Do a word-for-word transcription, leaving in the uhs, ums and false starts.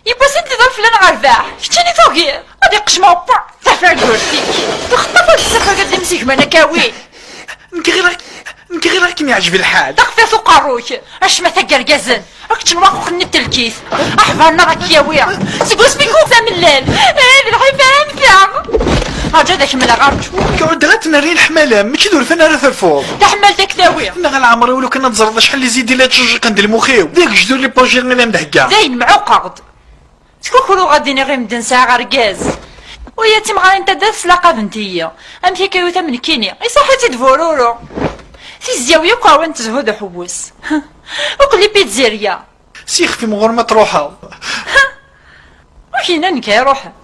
Yiwwas ad d-iḍal fell-aneɣ rrbeḥ, keččini tugiḍ. Ad iqecmeɣ pa tafagurt-ik. Txeṭṭef ad tessafag ad d-imsegman akka wi. Nekk ɣileɣ, nekk ɣileɣ ad kem-yeɛjeb lḥal. D axfiḍ uqerru-k, acma tag yergazen. Ad keččen waqquqen-nni n telkit. Aḥbar-nneɣ ad k-yawi. Seg wasmi i yuɣ tamellalt. Eh, d lḥif am ta. Rǧu ad ak-mleɣ, rǧu. Nekk ɛuddeɣ ad tnerri leḥmala-m, mačči d urfan ara terfuḍ. Taḥemmalt ad k-tawi. Neɣ a leɛmer-iw lukan ad teẓreḍ acḥal n les idées la ttcujjiqen d lmuxiw. D agejdur n les projets i la m-d-heggaɣ. Dayen mɛuqeɣ-d. Ttkukruɣ ad d-iniɣ i medden sɛiɣ argaz. Uya d timɣarin n taddart slaqabent-iyi. Amek akka yutam nekkini? Iṣaḥ-itt-id bururu. Tizyaw yakk ɛwant zhu d uḥewwes. Akk lipizirya. S yixef-im ɣur-m ad truḥeḍ. Ur k-yenna nekk ay ruḥen.